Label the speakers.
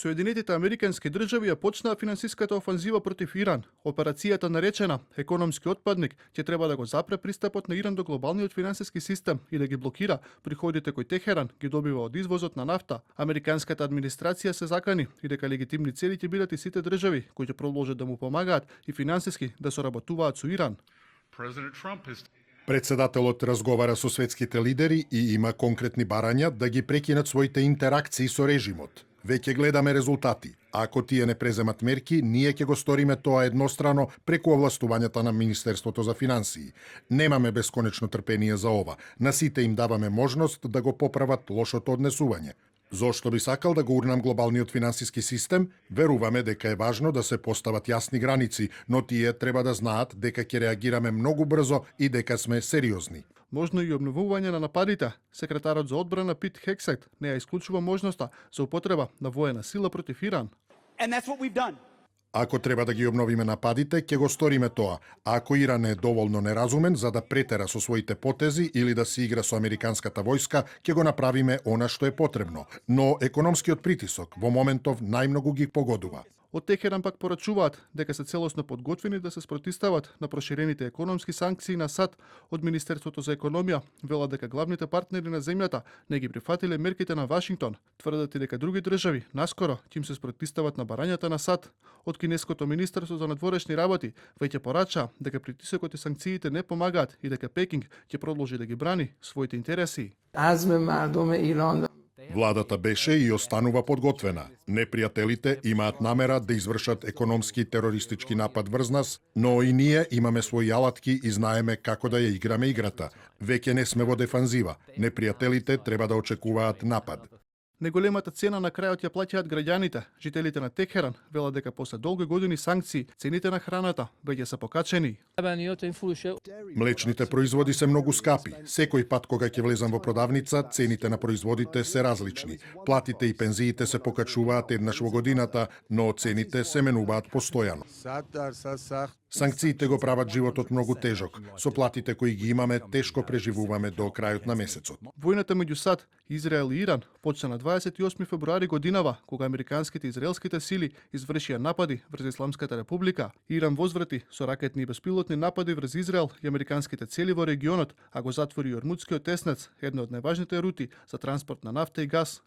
Speaker 1: Соединетите Американски држави ја почнаа финансиската офанзива против Иран. Операцијата наречена економски отпадник ќе треба да го запре пристапот на Иран до глобалниот финансиски систем и да ги блокира приходите кои Техеран ги добива од извозот на нафта. Американската администрација се закани и дека легитимни цели ќе бидат и сите држави кои ќе продолжат да му помагаат и финансиски да соработуваат со Иран.
Speaker 2: Председателот разговара со светските лидери и има конкретни барања да ги прекинат своите интеракции со режимот. Веќе гледаме резултати. Ако тие не преземат мерки, ние ќе го сториме тоа еднострано преку овластувањата на Министерството за финансии. Немаме бесконечно трпение за ова. На сите им даваме можност да го поправат лошото однесување. Зошто би сакал да го урнам глобалниот финансиски систем? Веруваме дека е важно да се постават јасни граници, но тие треба да знаат дека ќе реагираме многу брзо и дека сме сериозни.
Speaker 1: Можно и обновување на нападите. Секретарот за одбрана Пит Хексет не ја исклучува можноста за употреба на воена сила против Иран.
Speaker 2: Ако треба да ги обновиме нападите, ќе го сториме тоа. А ако Иран е доволно неразумен за да претера со своите потези или да се игра со американската војска, ќе го направиме она што е потребно. Но економскиот притисок во моментов најмногу ги погодува.
Speaker 1: Од Техеран пак порачуваат дека се целосно подготвени да се спротистават на проширените економски санкции на САД. Од Министерството за економија велат дека главните партнери на земјата не ги прифатиле мерките на Вашингтон. Тврдат и дека други држави наскоро ќе им се спротистават на барањата на САД. Од Кинеското Министерство за надворешни работи веќе порача дека притисокот и санкциите не помагаат и дека Пекинг ќе продолжи да ги брани своите интереси.
Speaker 2: Владата беше и останува подготвена. Непријателите имаат намера да извршат економски терористички напад врз нас, но и ние имаме своји алатки и знаеме како да ја играме играта. Веќе не сме во дефанзива. Непријателите треба да очекуваат напад.
Speaker 1: Неголемата цена на крајот ја плаќаат граѓаните. Жителите на Техеран велат дека после долги години санкции, цените на храната веќе се покачени.
Speaker 2: Млечните производи се многу скапи. Секој пат кога ќе влезам во продавница, цените на производите се различни. Платите и пензиите се покачуваат еднаш во годината, но цените се менуваат постојано. Санкциите го прават животот многу тежок. Со платите кои ги имаме, тешко преживуваме до крајот на месецот.
Speaker 1: Војната меѓу САД, Израел и Иран почна на 28 февруари годинава, кога американските и израелските сили извршија напади врз Исламската република. Иран возврати со ракетни и беспилотни напади врз Израел и американските цели во регионот, а го затвори Јормудскиот теснец, една од најважните рути за транспорт на нафта и газ.